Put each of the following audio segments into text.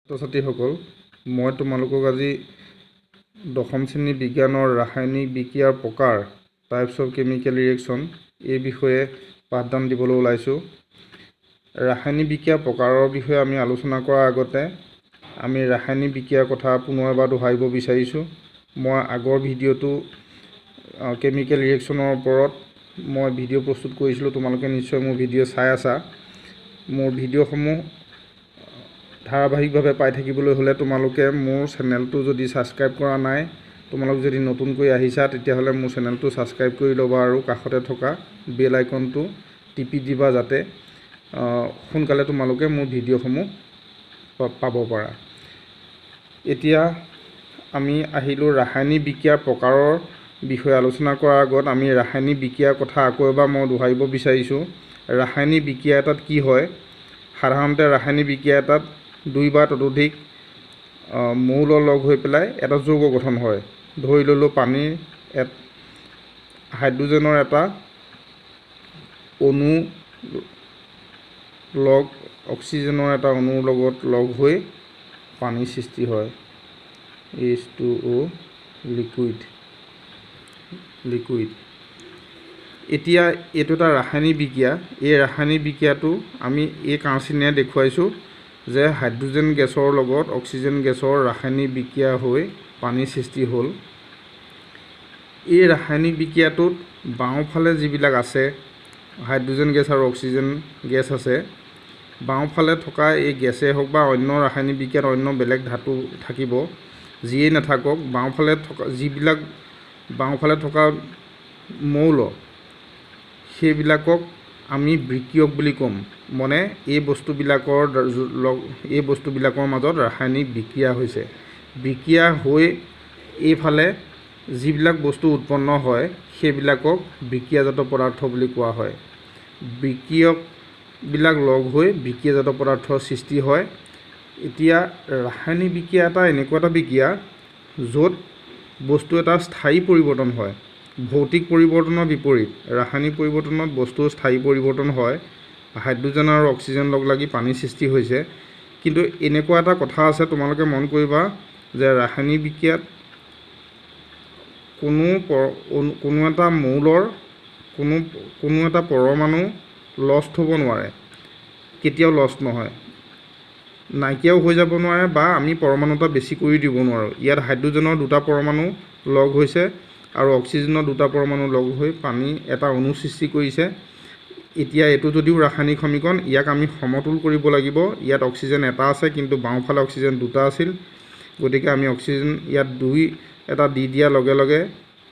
ছাত্ৰ ছাত্ৰীসকল, মই তোমালোকক আজি দশম শ্ৰেণীৰ বিজ্ঞানৰ ৰাসায়নিক বিক্ৰিয়াৰ প্ৰকাৰ, টাইপছ অফ কেমিকেল ৰিয়েকশ্যন, এই বিষয়ে পাঠদান দিবলৈ ওলাইছোঁ। ৰাসায়নিক বিক্ৰিয়াৰ প্ৰকাৰৰ বিষয়ে আমি আলোচনা কৰাৰ আগতে আমি ৰাসায়নিক বিক্ৰিয়াৰ কথা পুনৰ এবাৰ দোহাৰিব বিচাৰিছোঁ। মই আগৰ ভিডিঅ'টো কেমিকেল ৰিয়েকশ্যনৰ ওপৰত মই ভিডিঅ' প্ৰস্তুত কৰিছিলোঁ। তোমালোকে নিশ্চয় মোৰ ভিডিঅ' চাই আছা। মোৰ ভিডিঅ'সমূহ ধাৰাবাহিকভাৱে পাই থাকিবলৈ হ'লে তোমালোকে মোৰ চেনেলটো যদি ছাবস্ক্ৰাইব কৰা নাই, তোমালোক যদি নতুনকৈ আহিছা, তেতিয়াহ'লে মোৰ চেনেলটো ছাবস্ক্ৰাইব কৰি ল'বা আৰু কাষতে থকা বেল আইকনটো টিপি দিবা, যাতে সোনকালে তোমালোকে মোৰ ভিডিঅ'সমূহ পাব পাৰা। এতিয়া আমি আহিলোঁ ৰাসায়নিক বিক্ৰিয়াৰ প্ৰকাৰৰ বিষয়ে আলোচনা কৰাৰ আগত আমি ৰাসায়নিক বিক্ৰিয়াৰ কথা আকৌ এবাৰ মই দোহাৰিব বিচাৰিছোঁ। ৰাসায়নিক বিক্ৰিয়া এটাত কি হয়? সাধাৰণতে ৰাসায়নিক বিক্ৰিয়া এটাত দুই বা ততোধিক মৌল লগ হৈ পেলাই এটা যৌগ গঠন হয়। ধৰি ল'লোঁ পানীৰ হাইড্ৰজেনৰ এটা অণু লগ অক্সিজেনৰ এটা অণুৰ লগত লগ হৈ পানীৰ সৃষ্টি হয়, H2O liquid. এতিয়া এইটো এটা ৰাসায়নিক বিক্ৰিয়া। এই ৰাসায়নিক বিক্ৰিয়াটো আমি এই কাঁচচিনেৰে দেখুৱাইছোঁ যে হাইড্ৰজেন গেছৰ লগত অক্সিজেন গেছৰ ৰাসায়নিক বিক্ৰিয়া হৈ পানীৰ সৃষ্টি হ'ল। এই ৰাসায়নিক বিক্ৰিয়াটোত বাওঁফালে যিবিলাক আছে, হাইড্ৰজেন গেছ আৰু অক্সিজেন গেছ আছে, বাওঁফালে থকা এই গেছেই হওক বা অন্য ৰাসায়নিক বিক্ৰিয়াত অন্য বেলেগ ধাতু থাকিব, যিয়েই নাথাকক, বাওঁফালে থকা যিবিলাক বাওঁফালে থকা মৌল, সেইবিলাকক আমি বিক্ৰিয়ক বুলি ক'ম। মানে এই বস্তুবিলাকৰ মাজত ৰাসায়নিক বিক্ৰিয়া হৈছে। বিক্ৰিয়া হৈ এইফালে যিবিলাক বস্তু উৎপন্ন হয়, সেইবিলাকক বিক্ৰিয়াজাত পদাৰ্থ বুলি কোৱা হয়। বিক্ৰিয়কবিলাক লগ হৈ বিক্ৰিয়াজাত পদাৰ্থৰ সৃষ্টি হয়। এতিয়া ৰাসায়নিক বিক্ৰিয়া এটা এনেকুৱা এটা বিক্ৰিয়া য'ত বস্তু এটা স্থায়ী পৰিৱৰ্তন হয়। ভৌতিক পৰিৱৰ্তনৰ বিপৰীত ৰাসায়নিক পৰিৱৰ্তনত বস্তুৰ স্থায়ী পৰিৱৰ্তন হয়। হাইড্ৰজেন আৰু অক্সিজেন লগ লাগি পানীৰ সৃষ্টি হৈছে। কিন্তু এনেকুৱা এটা কথা আছে, তোমালোকে মন কৰিবা যে ৰাসায়নিক বিক্ৰিয়াত কোনো এটা মৌলৰ কোনো এটা পৰমাণু লষ্ট হ'ব নোৱাৰে, কেতিয়াও লষ্ট নহয়, নাইকিয়াও হৈ যাব নোৱাৰে বা আমি পৰমাণু এটা বেছি কৰি দিব নোৱাৰোঁ। ইয়াত হাইড্ৰজেনৰ দুটা পৰমাণু লগ হৈছে আৰু অক্সিজেনৰ দুটা পৰমাণু লগ হৈ পানী এটা অণু সৃষ্টি কৰিছে। এতিয়া এইটো যদিও ৰাসায়নিক সমীকৰণ, ইয়াক আমি সমতুল কৰিব লাগিব। ইয়াত অক্সিজেন এটা আছে, কিন্তু বাওঁফালে অক্সিজেন দুটা আছিল, গতিকে আমি অক্সিজেন ইয়াত দুই এটা দি দিয়াৰ লগে লগে,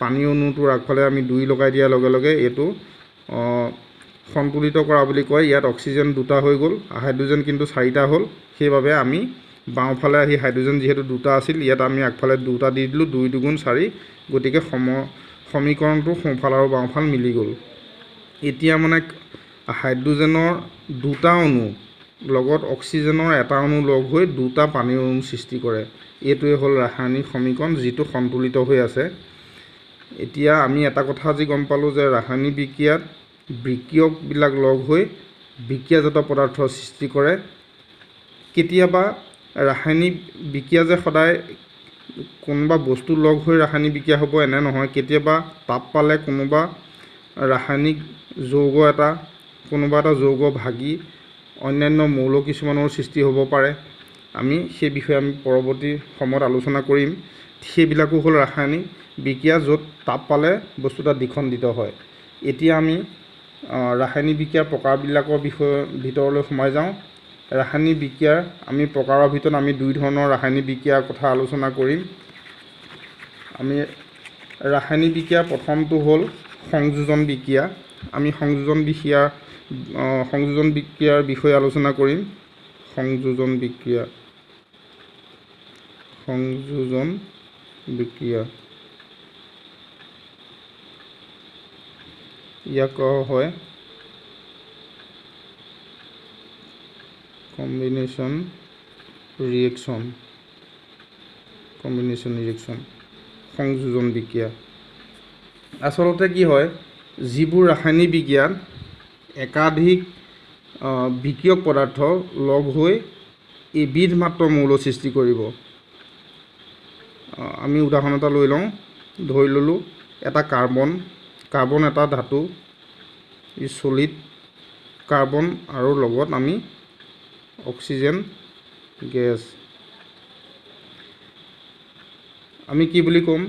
পানী অণুটোৰ আগফালে আমি দুই লগাই দিয়াৰ লগে লগে এইটো সন্তুলিত কৰা বুলি কয়। ইয়াত অক্সিজেন দুটা হৈ গ'ল, হাইড্ৰজেন কিন্তু চাৰিটা হ'ল। সেইবাবে আমি বাওঁফালে আহি হাইড্ৰজেন যিহেতু দুটা আছিল, ইয়াত আমি আগফালে দুটা দি দিলোঁ, দুই দুগুণ চাৰি, গতিকে সমীকৰণটো সোঁফাল আৰু বাওঁফাল মিলি গ'ল। এতিয়া মানে হাইড্ৰজেনৰ দুটা অণু লগত অক্সিজেনৰ এটা অণু লগ হৈ দুটা পানীৰ অণু সৃষ্টি কৰে। এইটোৱে হ'ল ৰাসায়নিক সমীকৰণ যিটো সন্তুলিত হৈ আছে। এতিয়া আমি এটা কথা আজি গম পালোঁ যে ৰাসায়নিক বিক্ৰিয়াত বিক্ৰিয়কবিলাক লগ হৈ বিক্ৰিয়াজাত পদাৰ্থৰ সৃষ্টি কৰে। কেতিয়াবা ৰাসায়নিক বিক্ৰিয়া যে সদায় কোনোবা বস্তু লগ হৈ ৰাসায়নিক বিক্ৰিয়া হ'ব এনে নহয়, কেতিয়াবা তাপ পালে কোনোবা ৰাসায়নিক যৌগ এটা, কোনোবা এটা যৌগ ভাগি অন্যান্য মৌল কিছুমানৰ সৃষ্টি হ'ব পাৰে। আমি সেই বিষয়ে আমি পৰৱৰ্তী সময়ত আলোচনা কৰিম। সেইবিলাকো হ'ল ৰাসায়নিক বিক্ৰিয়া য'ত তাপ পালে বস্তু এটা দ্বিখণ্ডিত হয়। এতিয়া আমি ৰাসায়নিক বিক্ৰিয়াৰ প্ৰকাৰবিলাকৰ বিষয়ে ভিতৰলৈ সোমাই যাওঁ। ৰাসায়নিক বিক্ৰিয়াৰ আমি প্ৰকাৰৰ ভিতৰত আমি দুই ধৰণৰ ৰাসায়নিক বিক্ৰিয়াৰ কথা আলোচনা কৰিম। আমি ৰাসায়নিক বিক্ৰিয়াৰ প্ৰথমটো হ'ল সংযোজন বিক্ৰিয়া। আমি সংযোজন বিক্ৰিয়াৰ বিষয়ে আলোচনা কৰিম। সংযোজন বিক্ৰিয়া, সংযোজন বিক্ৰিয়া ইয়াক কোৱা হয় কম্বিনেশ্যন ৰিয়েকশ্যন, কম্বিনেশ্যন ৰিয়েকশ্যন, সংযোজন বিক্ৰিয়া। আচলতে কি হয়, যিবোৰ ৰাসায়নিক বিক্ৰিয়াত একাধিক বিক্ৰিয়ক পদাৰ্থ লগ হৈ এবিধ মাত্ৰ মৌল সৃষ্টি কৰিব। আমি উদাহৰণ এটা লৈ লওঁ। ধৰি ল'লোঁ এটা কাৰ্বন, কাৰ্বন এটা ধাতু, ই চলিড কাৰ্বন আৰু লগত আমি অক্সিজেন গেছ। আমি কি বুলি ক'ম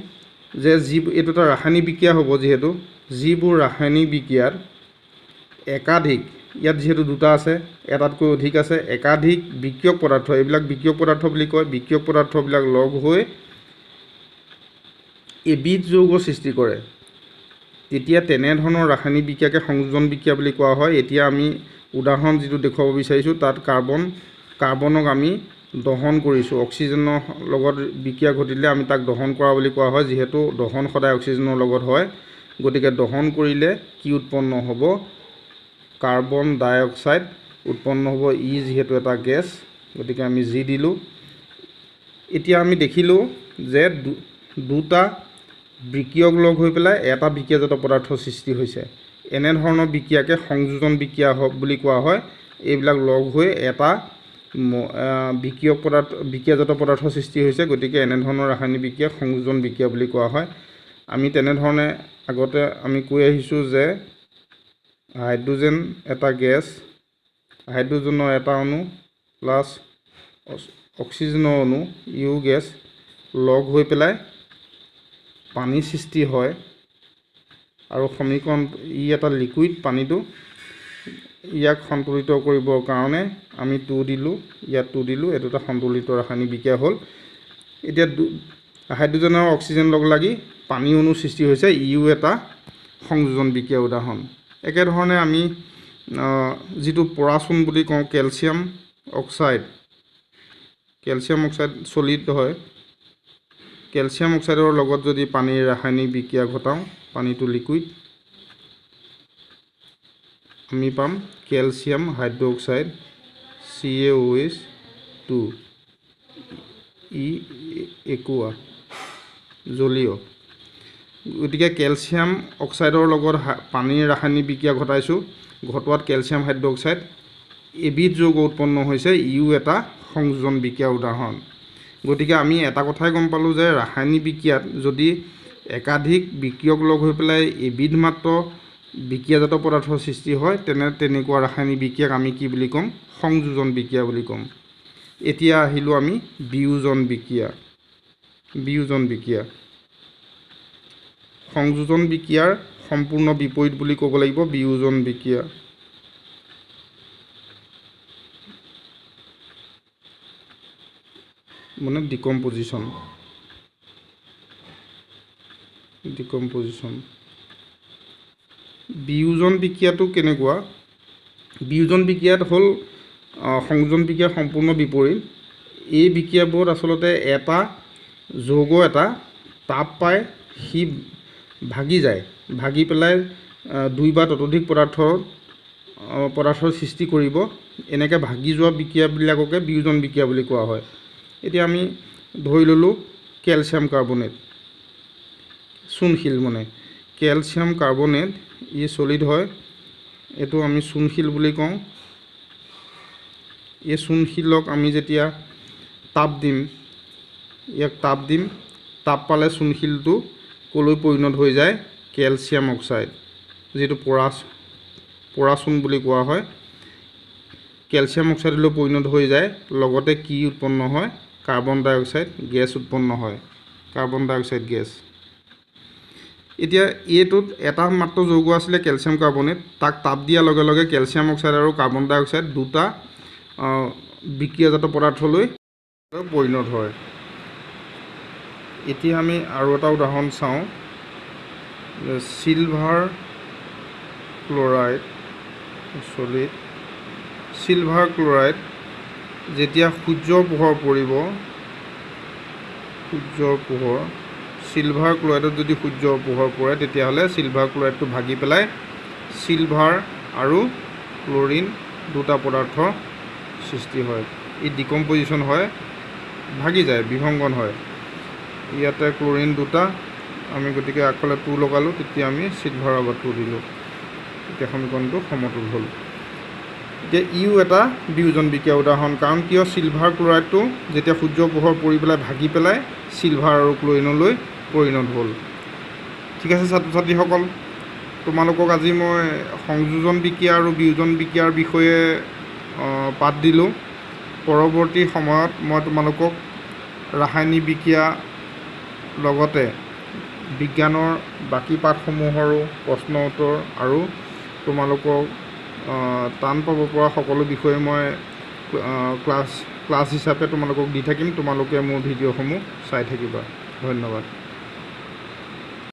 যে যি এইটো এটা ৰাসায়নিক বিক্ৰিয়া হ'ব, যিহেতু যিবোৰ ৰাসায়নিক বিক্ৰিয়াত একাধিক, ইয়াত যিহেতু দুটা আছে, এটাতকৈ অধিক আছে, একাধিক বিক্ৰিয়ক পদাৰ্থ, এইবিলাক বিক্ৰিয়ক পদাৰ্থ বুলি কয়, বিক্ৰিয়ক পদাৰ্থবিলাক লগ হৈ এবিধ যৌগ সৃষ্টি কৰে, তেতিয়া তেনেধৰণৰ ৰাসায়নিক বিক্ৰিয়াকে সংযোজন বিক্ৰিয়া বুলি কোৱা হয়। এতিয়া আমি উদাহৰণ যিটো দেখুৱাব বিচাৰিছোঁ তাত কাৰ্বনক আমি দহন কৰিছোঁ, অক্সিজেনৰ লগত বিক্ৰিয়া ঘটিলে আমি তাক দহন কৰা বুলি কোৱা হয়। যিহেতু দহন সদায় অক্সিজেনৰ লগত হয়, গতিকে দহন কৰিলে কি উৎপন্ন হ'ব? কাৰ্বন ডাই অক্সাইড উৎপন্ন হ'ব। ই যিহেতু এটা গেছ, গতিকে আমি জি দিলোঁ। এতিয়া আমি দেখিলোঁ যে দুটা বিক্ৰিয়ক লগ হৈ পেলাই এটা বিক্ৰিয়াজাত পদাৰ্থ সৃষ্টি হৈছে। এনেধৰণৰ বিক্ৰিয়াকে সংযোজন বিক্ৰিয়া বুলি কোৱা হয়। এইবিলাক লগ হৈ এটা বিক্ৰিয়ক পদাৰ্থ, বিক্ৰিয়াজাত পদাৰ্থ সৃষ্টি হৈছে, গতিকে এনেধৰণৰ ৰাসায়নিক বিক্ৰিয়াক সংযোজন বিক্ৰিয়া বুলি কোৱা হয়। আমি তেনেধৰণে আগতে আমি কৈ আহিছোঁ যে হাইড্ৰজেন এটা গেছ, হাইড্ৰজেনৰ এটা অণু প্লাছ অক্সিজেনৰ অণু ইউ গেছ লগ হৈ পেলাই পানী সৃষ্টি হয় আৰু সমীকৰণ ই এটা লিকুইড পানীটো, ইয়াক সন্তুলিত কৰিবৰ কাৰণে আমি 2 দিলোঁ, ইয়াত 2 দিলোঁ, এইটো এটা সন্তুলিত ৰাসায়নিক বিক্ৰিয়া হ'ল। এতিয়া হাইড্ৰজেন আৰু অক্সিজেন লগ লাগি পানী অণু সৃষ্টি হৈছে, ইও এটা সংযোজন বিক্ৰিয়াৰ উদাহৰণ। একেধৰণে আমি যিটো পৰাচোন বুলি কওঁ, calcium oxide, calcium oxide solid হয়, কেলছিয়াম অক্সাইডৰ লগত যদি পানীৰ ৰাসায়নিক বিক্ৰিয়া ঘটাওঁ, পানীটো লিকুইড, আমি পাম কেলছিয়াম হাইড্ৰক্সাইড CaOH 2, ই একোৱা জলীয়। গতিকে কেলছিয়াম অক্সাইডৰ লগত পানীৰ ৰাসায়নিক বিক্ৰিয়া ঘটাইছোঁ, ঘটোৱাত কেলছিয়াম হাইড্ৰক্সাইড এবিধ যৌগ উৎপন্ন হৈছে, ইও এটা সংযোজন বিক্ৰিয়াৰ উদাহৰণ। গতিকে আমি এটা কথাই গম পালোঁ যে ৰাসায়নিক বিক্ৰিয়াত যদি একাধিক বিক্ৰিয়ক লগ হৈ পেলাই এবিধ মাত্ৰ বিক্ৰিয়াজাত পদাৰ্থৰ সৃষ্টি হয়, তেনেকুৱা ৰাসায়নিক বিক্ৰিয়াক আমি কি বুলি ক'ম? সংযোজন বিক্ৰিয়া বুলি ক'ম। এতিয়া আহিলোঁ আমি বিয়োজন বিক্ৰিয়া। বিয়োজন বিক্ৰিয়া সংযোজন বিক্ৰিয়াৰ সম্পূৰ্ণ বিপৰীত বুলি ক'ব লাগিব বিয়োজন বিক্ৰিয়া। মানে ডিকম্পজিশ্যন, ডিকম্পজিশ্যন। বিয়োজন বিক্ৰিয়াটো কেনেকুৱা? বিয়োজন বিক্ৰিয়াত হ'ল সংযোজন বিক্ৰিয়াৰ সম্পূৰ্ণ বিপৰীত। এই বিক্ৰিয়াবোৰত আচলতে এটা যৌগ এটা তাপ পাই সি ভাগি যায়, ভাগি পেলাই দুই বা ততোধিক পদাৰ্থৰ সৃষ্টি কৰিব। এনেকৈ ভাগি যোৱা বিক্ৰিয়াবিলাককে বিয়োজন বিক্ৰিয়া বুলি কোৱা হয়। এতিয়া আমি ধৰি ল'লোঁ কেলছিয়াম কাৰ্বনেট, চূণশিল, মানে কেলছিয়াম কাৰ্বনেট ই চলিড হয়, এইটো আমি চূণশিল বুলি কওঁ। এই চূণশিলক আমি যেতিয়া তাপ দিম, ইয়াক তাপ দিম, তাপ পালে চূণশিলটো ক'লৈ পৰিণত হৈ যায়? কেলছিয়াম অক্সাইড, যিটো পৰাচূণ বুলি কোৱা হয়, কেলছিয়াম অক্সাইডলৈ পৰিণত হৈ যায়। লগতে কি উৎপন্ন হয়? কাৰ্বন ডাই অক্সাইড গেছ উৎপন্ন হয়, কাৰ্বন ডাই অক্সাইড গেছ। এতিয়া এইটোত এটা মাত্ৰ যৌগ আছিলে কেলছিয়াম কাৰ্বনেট, তাক তাপ দিয়াৰ লগে লগে কেলছিয়াম অক্সাইড আৰু কাৰ্বন ডাই অক্সাইড দুটা বিক্ৰিয়াজাত পদাৰ্থলৈ পৰিণত হয়। এতিয়া আমি আৰু এটা উদাহৰণ চাওঁ, silver chloride solid, silver chloride যেতিয়া সূৰ্যৰ পোহৰ পৰিব, সূৰ্যৰ পোহৰ চিলভাৰ ক্লৰাইডত যদি সূৰ্যৰ পোহৰ পৰে, তেতিয়াহ'লে চিলভাৰ ক্লৰাইডটো ভাগি পেলাই চিলভাৰ আৰু ক্লৰিন দুটা পদাৰ্থ সৃষ্টি হয়। ই ডিকম্পজিশ্যন হয়, ভাগি যায়, বিভংগন হয়। ইয়াতে ক্লৰিন দুটা, আমি গতিকে আগফালে 2 লগালোঁ, তেতিয়া আমি চিলভাৰৰ আগত 2 দিলোঁ, তেতিয়া সমীকৰণটো সমতুল হ'ল। এতিয়া ইও এটা বিয়োজন বিক্ৰিয়াৰ উদাহৰণ। কাৰণ কিয়? চিলভাৰ ক্লৰাইডটো যেতিয়া সূৰ্যৰ পোহৰ পৰি পেলাই ভাগি পেলাই চিলভাৰ আৰু ক্লৰিনলৈ পৰিণত হ'ল। ঠিক আছে ছাত্ৰ ছাত্ৰীসকল, তোমালোকক আজি মই সংযোজন বিক্ৰিয়া আৰু বিয়োজন বিক্ৰিয়াৰ বিষয়ে পাঠ দিলোঁ। পৰৱৰ্তী সময়ত মই তোমালোকক ৰাসায়নিক বিক্ৰিয়া লগতে বিজ্ঞানৰ বাকী পাঠসমূহৰো প্ৰশ্ন উত্তৰ আৰু তোমালোকক টান পাব পৰা সকলো বিষয়ে মই ক্লাছ হিচাপে তোমালোকক দি থাকিম। তোমালোকে মোৰ ভিডিঅ'সমূহ চাই থাকিবা। ধন্যবাদ।